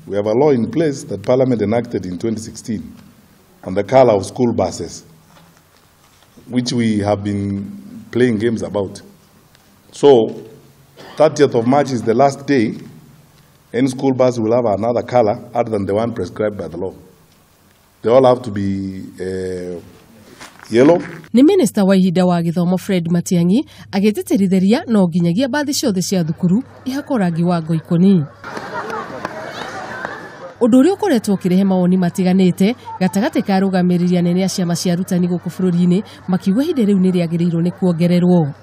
We have a law in place that Parliament enacted in 2016 on the color of school buses, which we have been playing games about. So, 30th of March is the last day any school bus will have another color other than the one prescribed by the law. They all have to be yellow. Nĩ minista wa ihinda wa gĩthomo Fred Matiang'i agĩtĩtĩrithĩria no nginyagia mbathi ciothe cia thukuru ihakwo rangi wa ngoikoni, ũndũ ũrĩa ũkoretwo ũkĩrehe mawoni matiganĩte gatagatĩ ka arũgamĩrĩri anene a ciama cia arutani gũkũ bũrũri-inĩ, makiuga ihinda rĩu nĩ rĩagĩrĩirwo nĩ kuongererwo.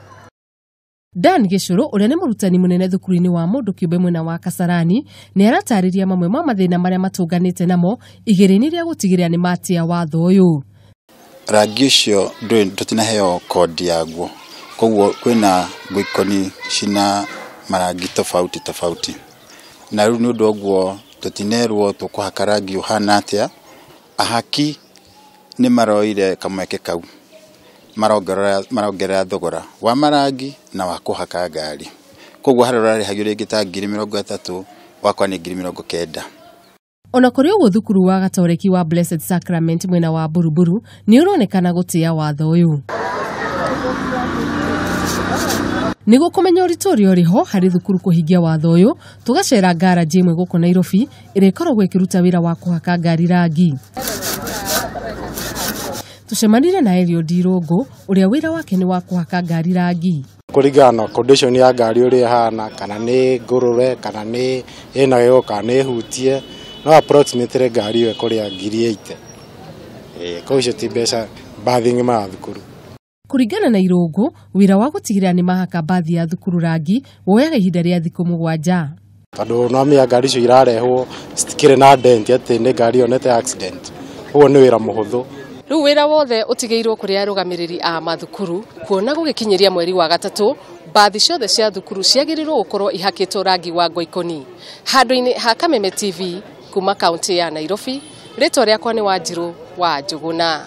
Dan Gĩcũrũ, ũrĩa nĩ mũrutani mũnene thukuru-inĩ wa mũndũ kĩũmbe mwena wa Kasarani, nĩ aratarĩria mamwe ma mathĩna marĩa matũnganĩte namo igĩrĩ-inĩ rĩa gũtigĩrĩra nĩ matĩa watho ũyũ. Rangi ũcio tũtinaheo kodi yaguo, koguo kwĩna ngoikoni cina marangi tofauti tofauti, na rĩu nĩ ũndũ ũguo tũtinerwo tũkũhaka rangi ũhana atĩa. Ahaki nĩ maroire kamweke kau, marongerera thogora wa marangi na wa kũhaka ngari, koguo harĩa ũrarĩhagio rĩngĩ ta 30,000 wakwa nĩ 90,000. Ona kũrĩ ũguo, thukuru wa Gatoreki wa Blessed Sacrament mwena wa Buruburu nĩ ũronekana gũtĩa watho ũyũ. Nĩguo kũmenya ũritũ ũrĩa ũrĩ ho harĩ thukuru kũhingia watho ũyũ, tũgacera ngaraji ĩmwe gũkũ Nairobi ĩrĩa ĩkoragwo ĩkĩruta wĩra wa kũhaka ngari rangi. Tũcemanire na Eliud Irũngũ, ũrĩa wĩra wake nĩ wa kũhaka ngari rangi. Kũringana na condition ya ngari ũrĩa ĩhana, kana nĩ ngũrũre, kana nĩ ĩna gĩko, kana nĩ hutie, no approximately ngari ĩyo ĩkũrĩa 80,000. Koguo icio ti mbeca mbathi ng'ima ya thukuru. Kũringana na Irũngũ, wĩra wa gũtigĩrĩra nĩ mahaka mbathi ya thukuru rangi woyaga ihinda rĩa thikũ 7. Tondũ no menya ngari icio irarehwo citikĩrĩ na dent atĩ nĩ ngari yonete accident, ũguo nĩ wĩra mũhũthũ. Rĩu wĩra wothe ũtigĩirwo kũrĩ arũgamĩrĩri a mathukuru, kuona gũgĩkinyĩria mweri wa gatatũ mbathi ciothe cia thukuru ciagĩrĩirwo gũkorwo ihakĩtwo rangi wa ngoikoni. Handũ-inĩ ha Kameme TV kuma kaunti ya Nairobi, rĩtwa rĩakwa nĩ Wanjirũ wa Njũgũna.